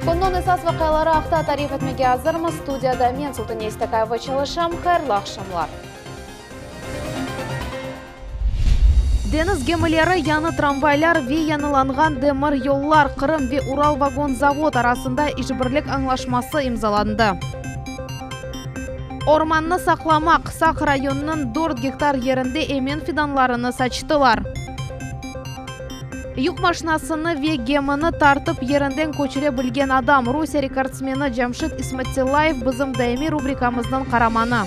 Künniñ esas vaqiaları aqta tarif etmege azırmız. Studiyada men, Sultaniye İstakayeva, çalışam. Hayırlı aqşamlar! Deñiz gemileri, yañı tramvaylar ve yañılanğan demir yollar, Qırım ve Uralvagonzavod arasında işbirlik añlaşması imzalandı. Ormannı saqlamaq, Saq rayonınıñ dört gektar yerinde emen fidanlarını saçtılar. Yük maşinasını ve gemini tartıp yerinden köçüre bilgen adam, Rusiye rekordsmeni Camşid İsmattillayev bizim daimiy rubrikamıznıñ qaramanı.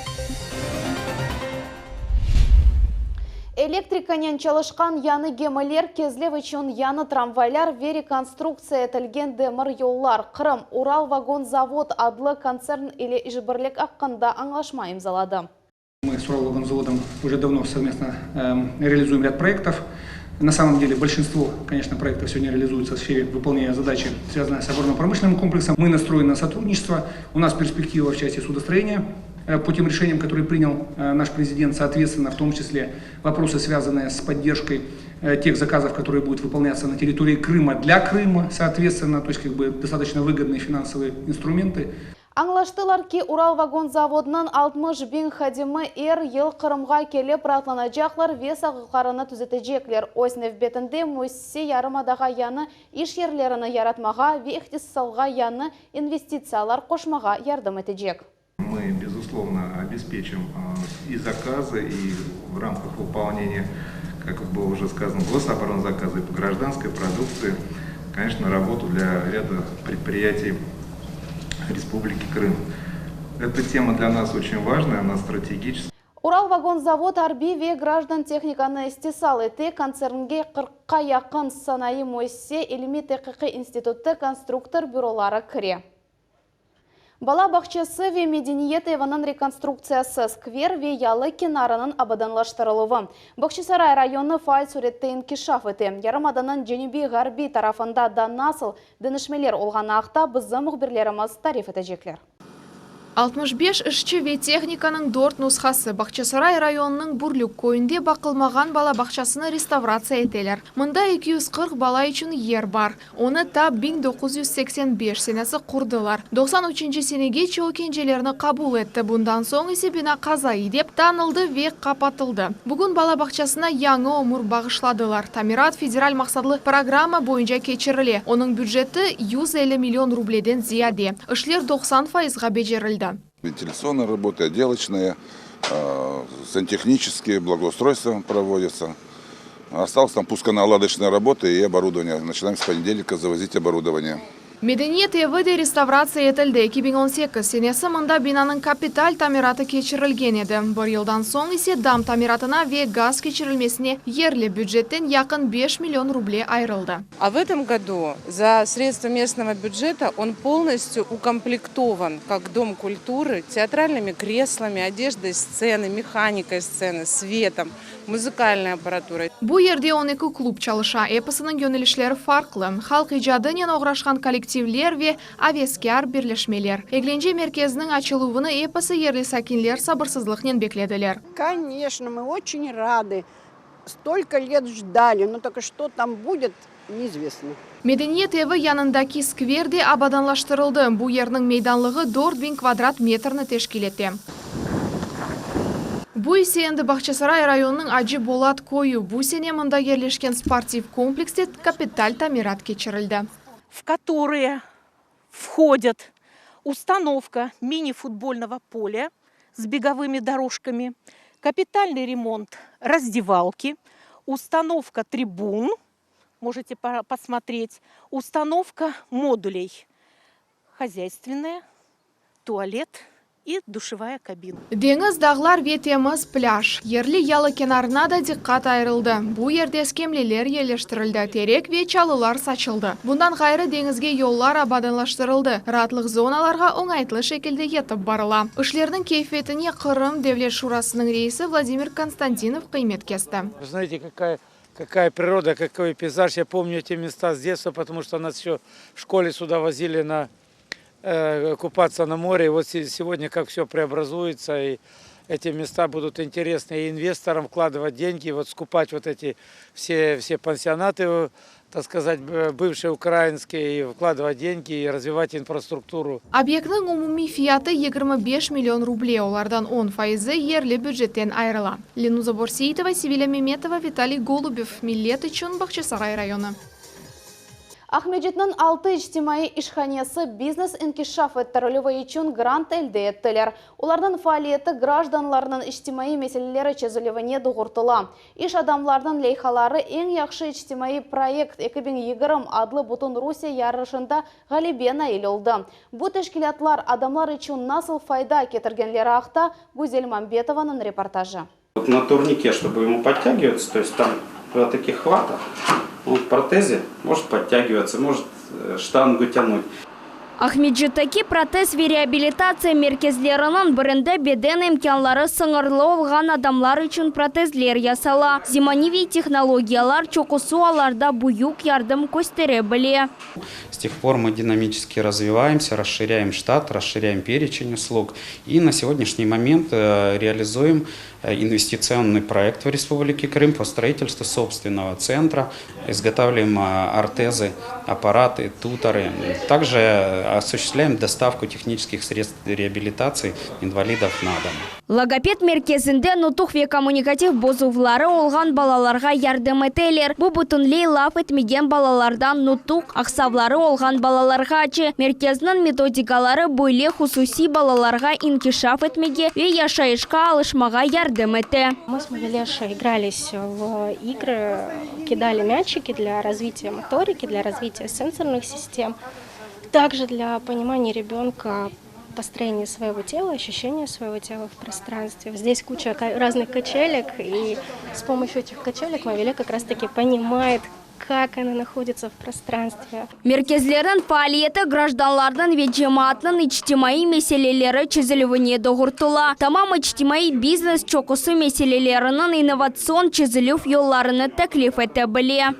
Elektrikanen çalışqan yañı gemiler, Kezlev içün yañı tramvaylar ve rekonstruktsiya etilgen demir yollar, Qırım, Uralvagonzavod adlı kontsern ile işbirlik aqqında añlaşma imzaladı. Мы с Уралвагонзаводом уже давно совместно реализуем ряд проектов. На самом деле большинство, конечно, проектов сегодня реализуются в сфере выполнения задачи, связанной с оборонно-промышленным комплексом. Мы настроены на сотрудничество. У нас перспектива в части судостроения по тем решениям, которые принял наш президент, соответственно, в том числе вопросы, связанные с поддержкой тех заказов, которые будут выполняться на территории Крыма для Крыма, соответственно, то есть как бы достаточно выгодные финансовые инструменты. Añlaştılar ki, Uralvagonzavodnıñ 60 biñ hadimi er yıl Qırımğa kelip raatlanacaqlar ve sağlıqlarını tüzetecekler. Öz nevbetinde müessise yarımadağa yañı iş yerlerini yaratmağa ve iqtisadqa yañı investitsiyalar qoşmağa yardım etecek. Мы, безусловно, обеспечим и заказы, и в рамках выполнения, как было уже сказано, гособоронзаказа и по гражданской продукции, конечно, работу для ряда предприятий Республики Крым. Эта тема для нас очень важная, она стратегическая. Уралвагонзавод arbiy ve grajdan tehnikanı istisal ete, kontsernge 40-qa yaqın sanayı müessise, ilmiy tedqiqiy institutı, konstruktor büroları kire. Bala bağçası ve medeniyet eviniñ rekonstruktsiyası, skver ve yalı kenarınıñ abadanlaştırıluvı. Bağçasaray rayonı faal sürette inkişaf ete. Yarımadanıñ cenübiy-ğarbiy tarafında da nasıl deñişmeler olğanı aqta bizim mühbirlerimiz tarif etecekler. 65 işçi ve tehnikanıñ dört nushası Bağçasaray rayonınıñ Bürlük köyünde baqılmağan bala bağçasını restavratsiya eteler. Mında 240 bala içün yer bar. Onı ta 1985 senesi qurdılar. 93 senegece o kencelerni qabul etti. Bundan soñ ise bina qazaiy dep tanıldı ve qapatıldı. Bugün bala bağçasına yañı ömür bağışladılar. Tamirat federal maqsatlı programma boyunca keçirile. Onıñ büceti 150 million rubleden ziyade. İşler 90 fayızğa becerildi. Вентиляционные работы, отделочные, сантехнические, благоустройство проводится. Осталось там пусконаладочные работы и оборудование. Начинаем с понедельника завозить оборудование. Medeniyet evi de restavratsiya etildi. 2018 senesi mında binanıñ kapital tamiratı keçirilgen edi. Bir yıldan soñ ise dam tamiratına ve gaz keçirilmesine yerli bücetten yaqın 5 million ruble ayırıldı. А в этом году за средства местного бюджета он полностью укомплектован как Дом культуры театральными креслами, одеждой сцены, механикой сцены, светом, музыкальной аппаратурой. Bu yerde 12 klub çalışa, episiniñ yönelişleri farqlı. Halq icadınen oğraşqan kollektivler ve aveskâr birleşmeler. Eglence merkeziniñ açıluvını episi yerli sakinler sabırsızlıqnen beklediler. Конечно, мы очень рады. Столько лет ждали, но только что там будет, неизвестно. Medeniyet evi yanındaki skver de abadanlaştırıldı. Bu yerniñ meydanlığı 4000 kvadrat metrni teşkil ete. Bu ise endi Bağçasaray rayonınıñ Acı Bolat köyü. Bu sene mında yerleşken sportiv komplekste kapital tamirat keçirildi. в которые входят установка мини-футбольного поля с беговыми дорожками, капитальный ремонт раздевалки, установка трибун, можете посмотреть, установка модулей, хозяйственная, туалет и душевая кабина. Deñiz, dağlar ve temiz plâj. Yerli yalı kenarına da diqqat ayırıldı. Bu yerde skemleler yerleştirildi, terek ve çalılar saçıldı. Bundan ğayrı deñizge yollar abadanlaştırıldı. Raatlıq zonalarğa oñaytlı şekilde yetip barıla. İşlerniñ keyfiyetine Qırım Devlet Şurasınıñ reisi Vladimir Konstantinov qıymet kesti. Вы знаете, какая природа, какой пейзаж. Я помню эти места с детства, потому что нас еще в школе сюда возили на купаться на море. И вот сегодня как все преобразуется, и эти места будут интересны и инвесторам вкладывать деньги, вот скупать вот эти все пансионаты. так сказать, бывшие украинские, и вкладывать деньги, и развивать инфраструктуру. Obyektniñ umumiy fiyatı 25 million ruble, olardan on fayızı yerli bücetten ayırıla. Lenuza Borseitova, Sevilâ Memetova, Vitaliy Golubev, Millet içün, Bağçasaray rayonı. Aqmescitniñ altı içtimaiy işhanesi biznes inkişaf ettirilüvi içün grant elde ettiler. Olarnıñ faaliyeti grajdanlarnıñ içtimaiy meseleleri çezilüvine doğurtıla. İş adamlarınıñ leyhaları Eñ yahşı içtimaiy proyekt 2020 adlı bütün Rusiye yarışında ğalebe nail oldı. Bu teşkilâtlar adamlar içün nasıl fayda ketirgenleri aqta Güzel Mambetovanıñ reportajı. Вот на турнике, чтобы ему подтягиваться, то есть там два таких хвата, он в протезе может подтягиваться, может штангу тянуть. Aqmescitteki protez ve reabilitatsiya merkezleriniñ birinde beden imkânları sıñırlı olğan adamlar içün protezler yasala. Zemaneviy tehnologiyalar çoqusı allarda büyük yardım köstere bile. С тех пор мы динамически развиваемся, расширяем штат, расширяем перечень услуг и на сегодняшний момент реализуем инвестиционный проект в Республике Крым по строительству собственного центра. Изготавливаем ортезы, аппараты, туторы. Также осуществляем доставку технических средств реабилитации инвалидов на дом. Logoped merkezinde nutuq ve kommunikativ bozuvları olğan balalarğa yardım eteler. Bu bütünley laf etmegen balalardan nutuq aqsavları olğan balalarğace. Merkezniñ metodikaları böyle hususiy balalarğa inkişaf etmege ve yaşayışqa alışmağa yardım ete. Мы с Мавилешей игрались в игры, кидали мячики для развития моторики, для развития сенсорных систем, также для понимания ребенка построения своего тела, ощущения своего тела в пространстве. Здесь куча разных качелек, и с помощью этих качелек Мавиле как раз-таки понимает, как она находится в пространстве. Merkezlerniñ faaliyeti grajdanlarnıñ ve cemaatnıñ içtimaiy meseleleri çezilüvine doğurtıla. Tamam içtimaiy biznes çoqusı meseleleriniñ innovatsion çezilüv yollarını teklif ete bile.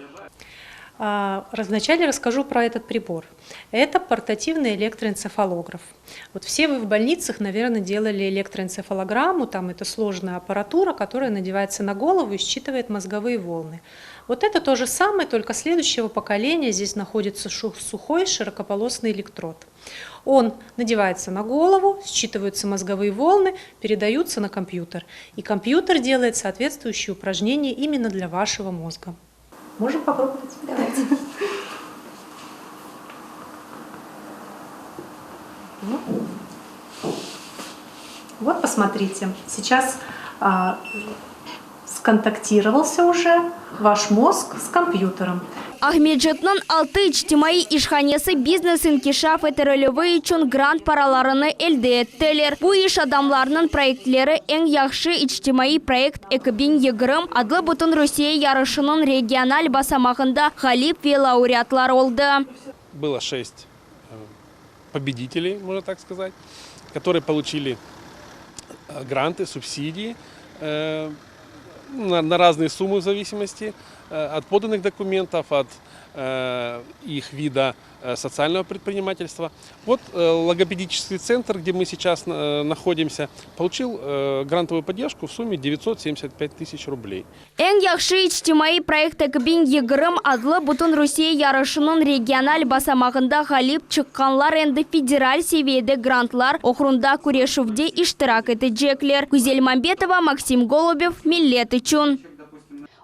Вначале расскажу про этот прибор. Это портативный электроэнцефалограф. Вот все вы в больницах, наверное, делали электроэнцефалограмму, там это сложная аппаратура, которая надевается на голову и считывает мозговые волны. Вот это то же самое, только следующего поколения. Здесь находится сухой широкополосный электрод. Он надевается на голову, считываются мозговые волны, передаются на компьютер. И компьютер делает соответствующие упражнения именно для вашего мозга. Можем попробовать? Давайте. Вот, посмотрите, сейчас а, сконтактировался уже ваш мозг с компьютером. Aqmescitniñ altı içtimaiy işhanesi biznes inkişaf ettirilüvi içün grant paralarını elde ettiler. Bu iş adamlarınıñ proyektleri Eñ yahşı içtimaiy proyekt 2020 adlı bütün Rusiye yarışınıñ regional basamağında ğalip ve laureatlar oldı. Было шесть победителей, можно так сказать, которые получили гранты, субсидии на, на разные суммы в зависимости от поданных документов, от их вида социального предпринимательства. Вот логопедический центр, где мы сейчас находимся, получил грантовую поддержку в сумме 975 тысяч рублей. Eñ yahşı içtimaiy proyekt 2020 adlı bütün Rusiye yarışınıñ regional basamağında ğalip çıqqanlar endi federal seviyede grantlar oğrunda küreşüvde iştirak etecekler. Güzel Mambetova, Maksim Golubev, Millet içün.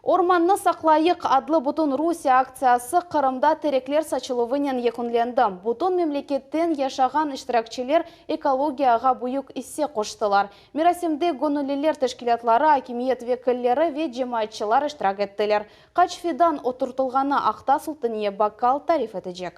Ormannı saqlayıq adlı bütün Rusiye aktsiyası Qırımda terekler saçıluvınen yekünlendi. Bütün memleketten yaşağan iştirakçiler ekologiyağa büyük isse qoştılar. Merasimde göñülliler teşkilâtları, akimiyet vekilleri ve cemaatçılar iştirak ettiler. Qaç fidan oturtılğanı aqta Sultaniye Bakkal tarif etecek.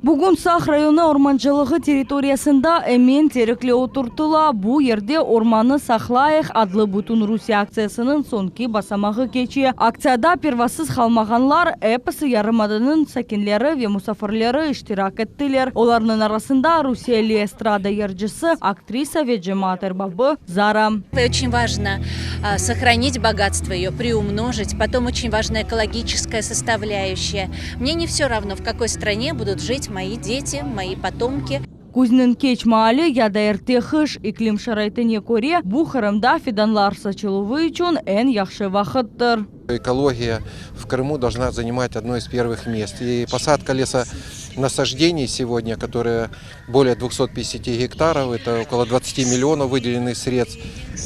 Bugün Saq rayonı ormancılığı territoriyasında emen terekler oturtıla. Bu yerde Ormannı saqlayıq adlı bütün Rusiye aktsiyasınıñ soñki basamağı keçe. Aktsiyada pervasız qalmağanlar, episi yarımadanıñ sakinleri ve musafirleri iştirak ettiler. Olarnıñ arasında rusiyeli estrada yırcısı, aktrisa ve cemaat erbabı Zara. Очень важно сохранить богатство ее, приумножить. Потом очень важна экологическая составляющая. Мне не все равно, в какой стране будут жить мои дети, мои потомки. Küzniñ keç maali ya da erte qış iklim şaraitine köre, bu Qırımda fidanlar saçıluvı içün eñ yahşı vaqıttır. Экология в Крыму должна занимать одно из первых мест. И посадка лесонасаждений сегодня, которая более 250 гектаров, это около 20 миллионов выделенных средств,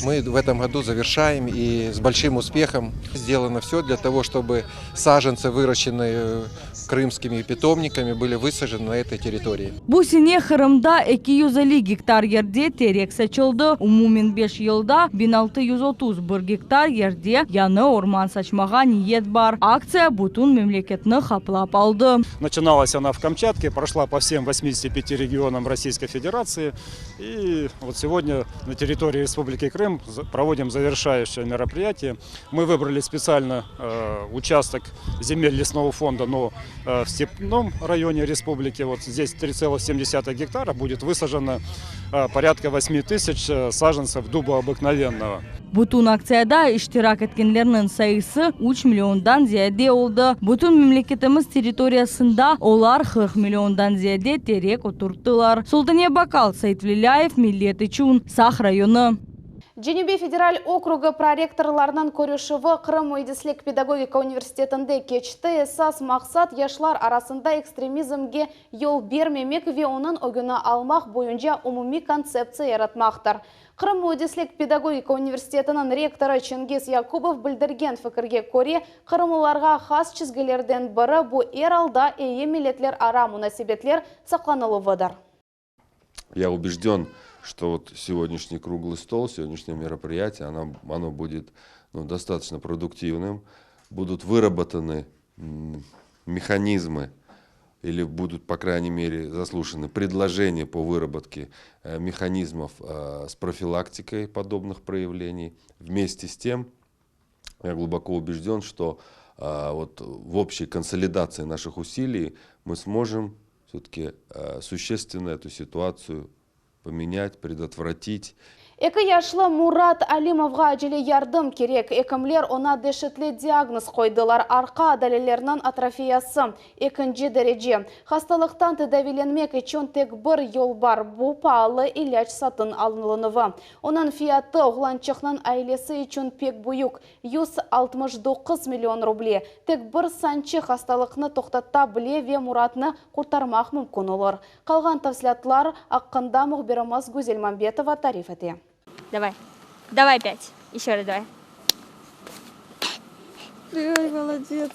мы в этом году завершаем и с большим успехом сделано все для того, чтобы саженцы, выращенные крымскими питомниками, были высажены на этой территории. Bu sene Qırımda 250 gektar yerde terek saçıldı. Umumen beş yılda 1631 gektar yerde yañı orman saçmağa niyet bar. Aktsiya bütün memleketni qaplap aldı. Начиналась она в Камчатке, прошла по всем 85 регионам Российской Федерации. И вот сегодня на территории Республики Крым проводим завершающее мероприятие. Мы выбрали специально э, участок земель лесного фонда, но э, в степном районе республики. Вот здесь 3,7 гектара будет высажено э, порядка 8 тысяч э, саженцев дуба обыкновенного. Bütün aktsiyada iştirak etkenlerniñ sayısı üç milliondan ziyade oldı. Bütün memleketimiz territoriyasında olar 40 milliondan ziyade terek oturttılar. Sultaniye Bakal, Seit Velilâyev, Millet içün, Saq rayonı. Cenübiy federal okrugı prorektorlarınıñ körüşüvi Qırım müendislik pedagogika universitetinde keçti. Esas maqsat yaşlar arasında ekstremizmge yol bermemek ve onıñ ögüni almaq boyunca umumiy kontseptsiya yaratmaqtır. Qırım müendislik pedagogika universitetiniñ rektorı Çingiz Yakubov bildirgen fikirge köre, qırımlılarğa has çizgilerden biri bu er alda eyi milletlerara munasebetler saqlanıluvıdır. Я убежден, что вот сегодняшний круглый стол, сегодняшнее мероприятие, оно, оно будет ну, достаточно продуктивным. Будут выработаны механизмы или будут, по крайней мере, заслушаны предложения по выработке э, механизмов э, с профилактикой подобных проявлений. Вместе с тем, я глубоко убежден, что э, вот в общей консолидации наших усилий мы сможем все-таки существенно эту ситуацию поменять, предотвратить. Eki yaşlı Murat Alimovğa acele yardım kerek. Ekimler oña deşetli diagnoz qoydılar. Arqa adaleleriniñ atrofiyası. Ekinci derece. Hastalıqtan tedaviylenmek içün tek bir yol bar. Bu paalı ilâc satın alınuvı. Onıñ fiyatı oğlançıqnıñ ailesi içün pek büyük, 169 million ruble. Tek bir sançı hastalıqnı toqtata bile ve Muratnı qurtarmaq mümkün olur. Qalğan tafsilâtlar aqqında mühbirimiz Güzel Mambetova tarif ete. Давай. Давай пять. Еще раз давай. Ой, молодец.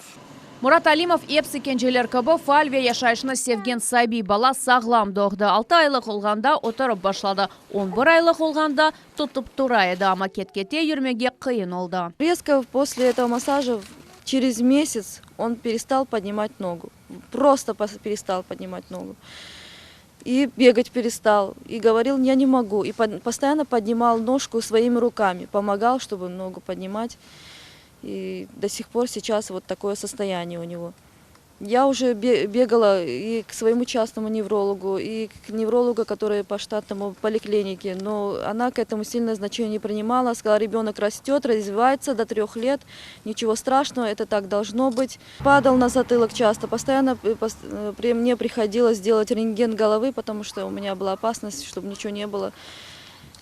Murat Alimov episi kenceler kibi faal ve yaşayışnı sevgen sabiy bala sağlam doğdı. Altı aylıq olğanda oturıp başladı. On bir aylıq olğanda tutıp tura edi, amma ket-kete yürmege qıyın oldı. Резко после этого массажа через месяц он перестал поднимать ногу. Просто перестал поднимать ногу. И бегать перестал. И говорил, я не могу. И постоянно поднимал ножку своими руками. Помогал, чтобы ногу поднимать. И до сих пор сейчас вот такое состояние у него. Я уже бегала и к своему частному неврологу, и к неврологу, который по штатному поликлинике, но она к этому сильное значение не принимала. Сказала, ребенок растет, развивается до трех лет, ничего страшного, это так должно быть. Падал на затылок часто, постоянно при мне приходилось делать рентген головы, потому что у меня была опасность, чтобы ничего не было.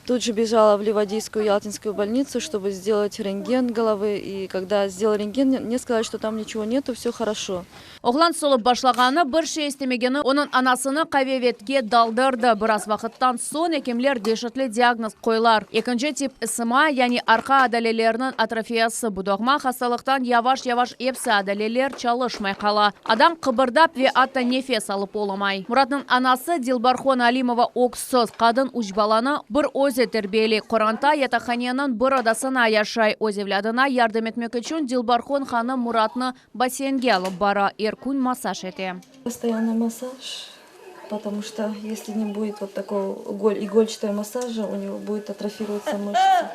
Тут же бежала в Ливадийскую Ялтинскую больницу, чтобы сделать рентген головы. И когда сделали рентген, мне сказали, что там ничего нету, все хорошо. Oğlan solıp başlağanı, bir şey istemegeni onıñ anasını qasevetke daldırdı. Biraz vaqıttan soñ ekimler deşetli diagnoz qoydılar. Ekinci tip SMA, yani arqa adaleleriniñ atrofiyası. Bu doğma hastalıqtan yavaş-yavaş episi adaleler çalışmay qala. Adam qıbırdap ve atta nefes alıp olamay. Muratnıñ anası Dilbarhon Alimova öksüz. Qadın üç balanı bir özü terbiyeley. Qoranta yataqhaneniñ bir odasında yaşay. Öz evlâdına yardım etmek içün Dilbarhon hanım Muratnı basseynge alıp bara, er kün massaj ete. Постоянный массаж, потому что если не будет вот такого игольчатого массажа, у него будет атрофироваться мышцы.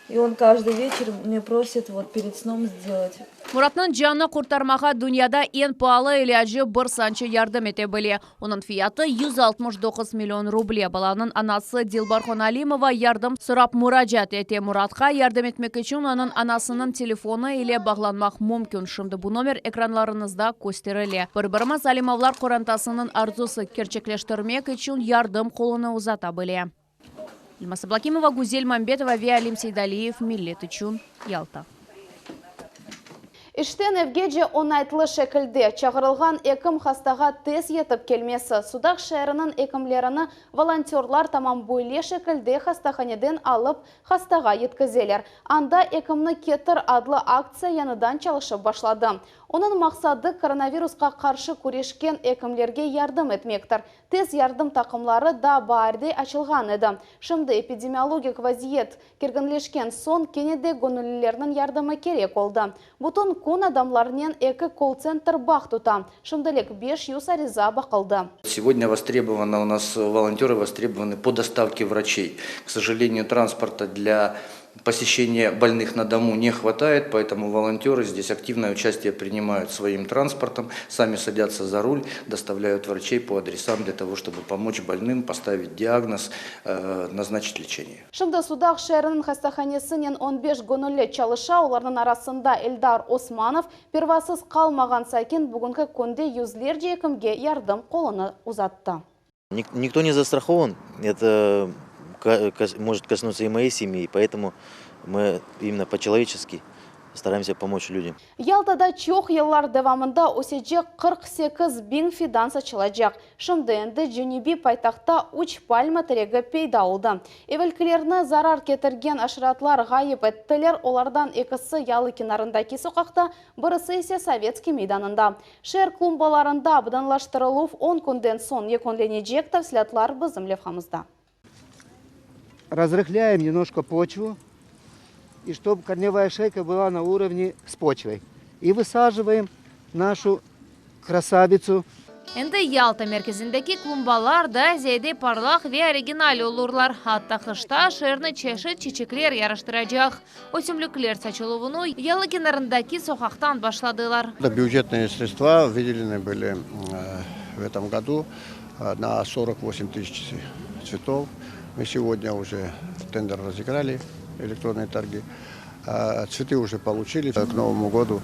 И он каждый вечер мне просит вот перед сном сделать. Muratnıñ canını qurtarmağa dünyada eñ paalı ilâcı bir sançı yardım ete bile. Onıñ fiyatı 169 million ruble. Balanıñ anası Dilbarhon Alimova yardım sorap muracaat ete. Muratqa yardım etmek içün onıñ anasınıñ telefonı ile bağlanmaq mümkün. Şimdi bu nomer ekranlarıñızda kösterile. Bir-birimiz Alimovlar qorantasınıñ arzusı kerçekleştirmek içün yardım qolunı uzata bile. Elmaz Ablakimova, Güzel Mambetova ve Alim Seydaliyev Millet içün Yalta. İşten evgece oñaytlı şekilde çağırılğan ekim hastağa tez yetip kelmesi, Sudaq şeeriniñ ekimlerini volontörlar tamam böyle şekilde hastahaneden alıp hastağa yetkizeler. Anda Ekimni ketir adlı aktsiya yañıdan çalışıp başladı. Onıñ maqsadı, koronavirusqa qarşı küreşken ekimlerge yardım etmektir. Tez yardım taqımları da baarde açılğan edi. Şimdi epidemiologik vaziyet kerginleşken soñ kene de göñüllilerniñ yardımı kerek oldı. Bütün kün adamlarnen eki kol-tsentr bağ tuta. Şimdilik 500 ariza baqıldı. Сегодня востребовано у нас волонтеры востребованы по доставке врачей. К сожалению, транспорта для посещения больных на дому не хватает, поэтому волонтеры здесь активное участие принимают своим транспортом, сами садятся за руль, доставляют врачей по адресам для того, чтобы помочь больным, поставить диагноз, э, назначить лечение. Şimdi Sudaq şeeriniñ hastahanesinen 15 göñülli çalışa, olarnıñ arasında Eldar Osmanov, pervasız qalmağan sakin bugünki künde yüzlerce ekimge yardım qolunı uzattı. Никто не застрахован, это может коснуться и моей семьи, поэтому мы именно по-человечески стараемся помочь людям. Yaltada çoq yıllar devamında ösecek 48 biñ fidan saçılacaq. Şimdi endi cenübiy paytahtta üç palma teregi peyda oldı. Evelkilerni zarar ketirgen aşeratlar ğayıp ettiler, olardan ekisi yalı kenarındaki soqaqta, birisi ise Sovetskiy meydanında. Şeer klumbalarında abadanlaştırıluv 10 künden soñ yekünlenecek, tafsilâtlar bizim levhamızda. Разрыхляем немножко почву, и чтобы корневая шейка была на уровне с почвой. И высаживаем нашу красавицу. Endi Yalta merkezindeki klumbalar daa ziyade parlaq ve original olurlar. Atta qışta şeerni çeşit çiçekler yaraştıracaq. Ösümlikler saçıluvını yalı kenarındaki soqaqtan başladılar. Бюджетные средства выделены были в этом году на 48 тысяч цветов. Мы сегодня уже тендер разыграли, электронные торги. Цветы уже получили. К Новому году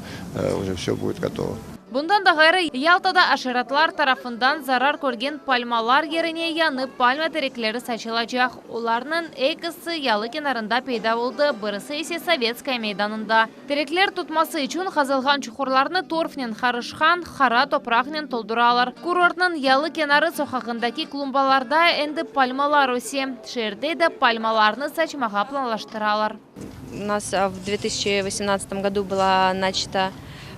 уже все будет готово. Bundan da ğayrı, Yaltada aşeratlar tarafından zarar körgen palmalar yerine yañı palma terekleri saçılacaq. Olarnıñ ekisi yalı kenarında peyda oldı, birisi ise Sovetskaya meydanında. Terekler tutması içün qazılğan çuqurlarnı torfnen qarışqan qara topraqnen tolduralar. Kurortnıñ yalı kenarı soqağındaki klumbalarda endi palmalar öse. Şeerde de palmalarnı saçmağa planlaştıralar. У нас в 2018 году была начата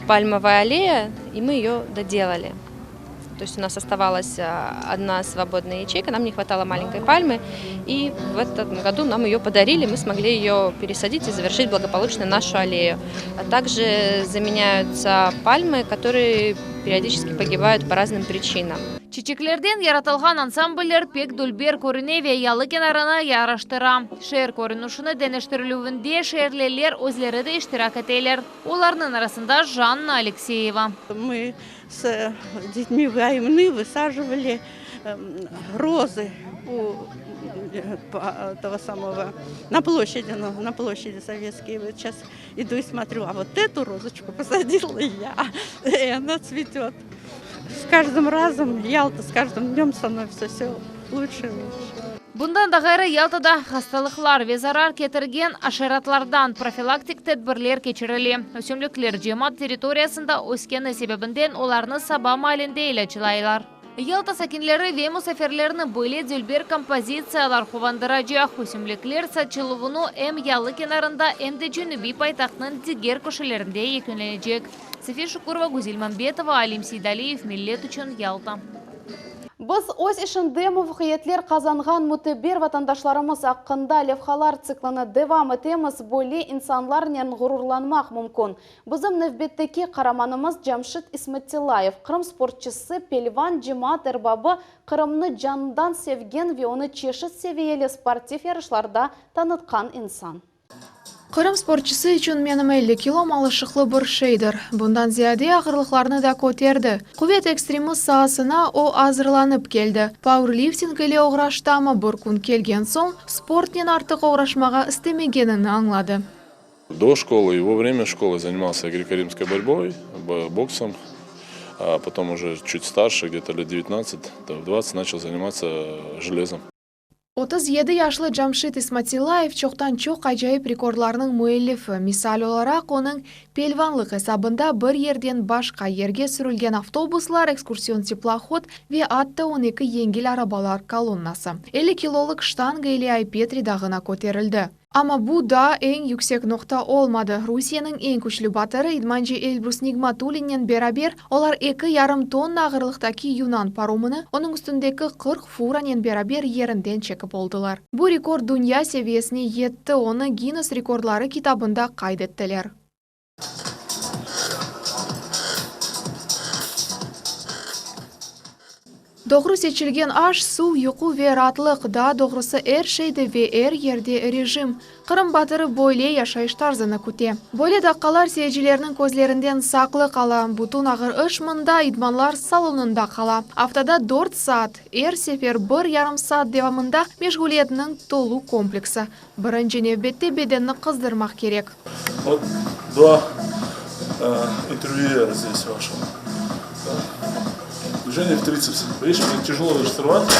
пальмовая аллея, и мы ее доделали. То есть у нас оставалась одна свободная ячейка, нам не хватало маленькой пальмы, и в этом году нам ее подарили, мы смогли ее пересадить и завершить благополучно нашу аллею. А также заменяются пальмы, которые периодически погибают по разным причинам. Çiçeklerden yaratılğan ansambller pek dülber körüne ve yalı kenarını yaraştıra. Şeer körünişini deñiştirilüvinde şeerliler özleri de iştirak eteler. Olarnıñ arasında Жанна Алексеева. Мы с детьми войны высаживали розы у этого самого на площади, на, на площади Советской. Вот сейчас иду и смотрю, а вот эту розочку посадила я, и она цветет. С каждым разом Ялта с каждым днем становится все лучше и лучше. Bundan da ğayrı Yaltada hastalıqlar ve zarar ketirgen aşeratlardan profilaktik tedbirler keçirile. Ösümlikler cemaat territoriyasında öskeni sebebinden olarnı saba maalinde ilâclaylar. Yalta sakinleri ve musafirlerini böyle dülber kompozitsiyalar quvandıracaq ösümlikler saçıluvını em yalı kenarında, em de cenübiy paytahtnıñ diger köşelerinde yekünlenecek. Sefer Şukurova, Güzel Mambetova, Alim Seydaliyev, Millet içün Yalta. Biz öz işinde muvafaqiyetler qazanğan müteber vatandaşlarımız aqqında levhalar tsiklini devam etemiz. Böyle insanlarnen ğururlanmaq mümkün. Bizim nevbetteki qaramanımız Camşit İsmettillayev, Qırım sportçısı, pelvan, cemaat erbabı, Qırımnı canından sevgen ve onı çeşit seviyeli sportiv yarışlarda tanıtqan insan. Qırım sportçısı içün menim 50 kilom alışıqlı bir şeydir. Bundan ziyade ağırlıqlarnı da köterdi. Quvet ekstremi saasına o azırlanıp keldi. Pauerlifting ile oğraştı, amma bir kün kelgen soñ, sportnen artıq oğraşmağa istemegenini añladı. До школы и во время школы занимался греко-римской борьбой, боксом. А потом уже чуть старше, где-то лет 19, в 20 начал заниматься железом. 37 yaşlı Camşid İsmatillayev çoqtan-çoq acayip rekordlarnıñ müellifi. Misal olaraq, onıñ pelvanlıq esabında bir yerden başqa yerge sürülgen avtobuslar, ekskursion teplohod ve atta on eki yengil arabalar kolonnası. 50 kilolıq ştanga ile Ay-Petri dağına köterildi. Amma bu daa eñ yüksek noqta olmadı. Rusiyeniñ eñ küçlü batırı, idmancı Elbrus Nigmatulinnen beraber olar eki yarım tonna ağırlıqtaki yunan paromını onıñ üstündeki 40 furanen beraber yerinden çekip oldılar. Bu rekord dünya seviyesine yetti, onı Ginnes rekordları kitabında qayd ettiler. Doğru seçilgen aş, suv, yuqu ve raatlıq, daa doğrusı er şeyde ve er yerde rejim. Qırım batırı böyle yaşayış tarzını küte. Böyle daqqalar seyircilerniñ közlerinden saqlı qala. Bütün ağır iş mında, idmanlar salonında qala. Aftada dört saat, er sefer bir yarım saat devamında meşğuliyetniñ tolu kompleksi. Birinci nevbette bedenni qızdırmaq kerek. Вот два интервьюера здесь вашего. Движение в трицепсе. Видишь, мне тяжело даже сорвать.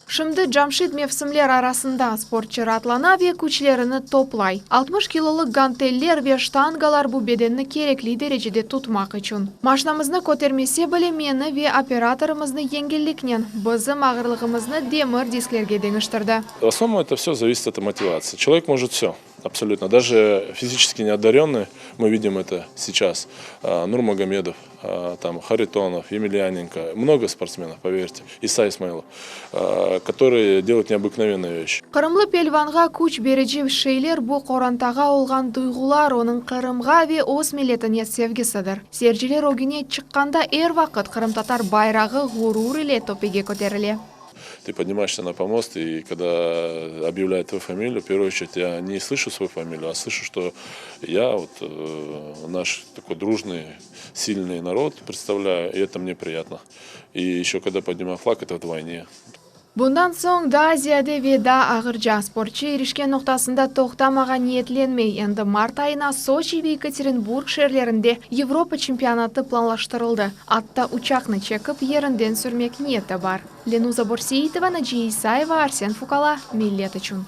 Şimdi Camşid mevsimler arasında sportçı raatlana ve küçlerini toplay. 60 kilolıq ganteller ve ştangalar bu bedenni kerekli derecede tutmaq içün. Maşnamıznı kötermese bile meni ve operatorımıznı yengilliknen, bizim ağırlığımıznı demir disklerge deñiştirdi. В основном это все зависит от мотивации. Человек может все, абсолютно. Даже физически неодаренный, мы видим это сейчас. Нурмагомедов, там, Харитонов, Емельяненко, много спортсменов, поверьте, Иса Исмаилов, которые делают необыкновенные вещи. Qırımlı pelvanğa küç berici şeyler bu qorantağa olğan duyğular, onıñ Qırımğa ve öz milletine sevgisidir. Seyirciler ögüne çıqqanda er vaqıt qırımtatar bayrağı ğurur ile töpege köterile. Ты поднимаешься на помост, и когда объявляют твою фамилию, в первую очередь я не слышу свою фамилию, а слышу, что я вот э, наш такой дружный, сильный народ представляю, и это мне приятно. И еще когда поднимаю флаг, это вдвойне. Bundan soñ daa ziyade ve daa ağırca sportçı irişken noqtasında toqtamağa niyetlenmey. Endi mart ayına Soçi ve Yekaterinburg şeerlerinde Avropa çempionatı planlaştırıldı. Atta uçaqnı çekip yerinden sürmek niyeti bar. Lenuza Borseitova, Naciye İsayeva, Arsen Fukala, Millet içün.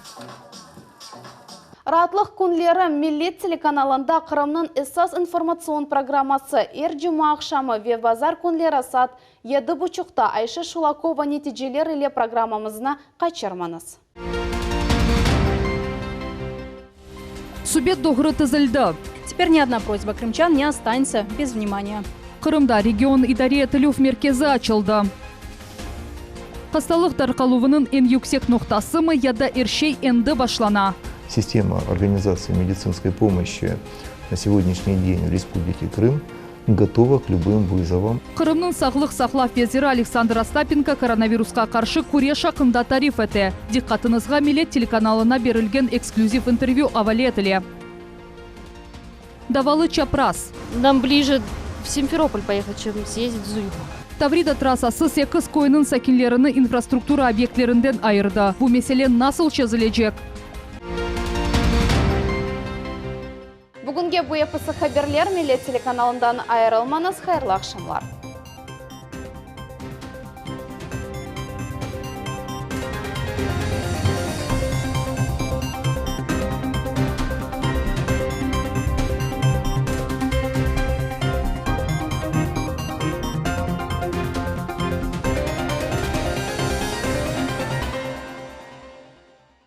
Raatlıq künleri Millet telekanalında Qırımnıñ esas informatsion programması er cuma aqşamı ve bazar künleri saat 7.30-ta Ayşe Şulakova neticeler ile programmamıznı qaçırmañız. Subet doğru tizildi. Теперь ни одна просьба крымчан не останется без внимания. Qırımda region idare etilüv merkezi açıldı. Hastalıq tarqaluvınıñ eñ yüksek noqtasımı ya da er şey endi başlana? Система организации медицинской помощи на сегодняшний день в Республике Крым готова к любым вызовам. Qırımnıñ sağlıq saqlav veziri Aleksandr Ostapenko koronavirusqa qarşı küreş aqqında tarif ete. Diqqatıñızğa Millet telekanalına berilgen eksklüziv intervyu avale etile. Davalı çapraz. Нам ближе в Симферополь поехать, чем съездить в Зуевку. Tavrida trassası 8 köyniñ sakinlerini infrastruktura obyektlerinden ayırdı. Bu mesele nasıl çezilecek? Bugünge bu episi haberler Millet telekanalından ayırılmañız hayırlı aqşamlar.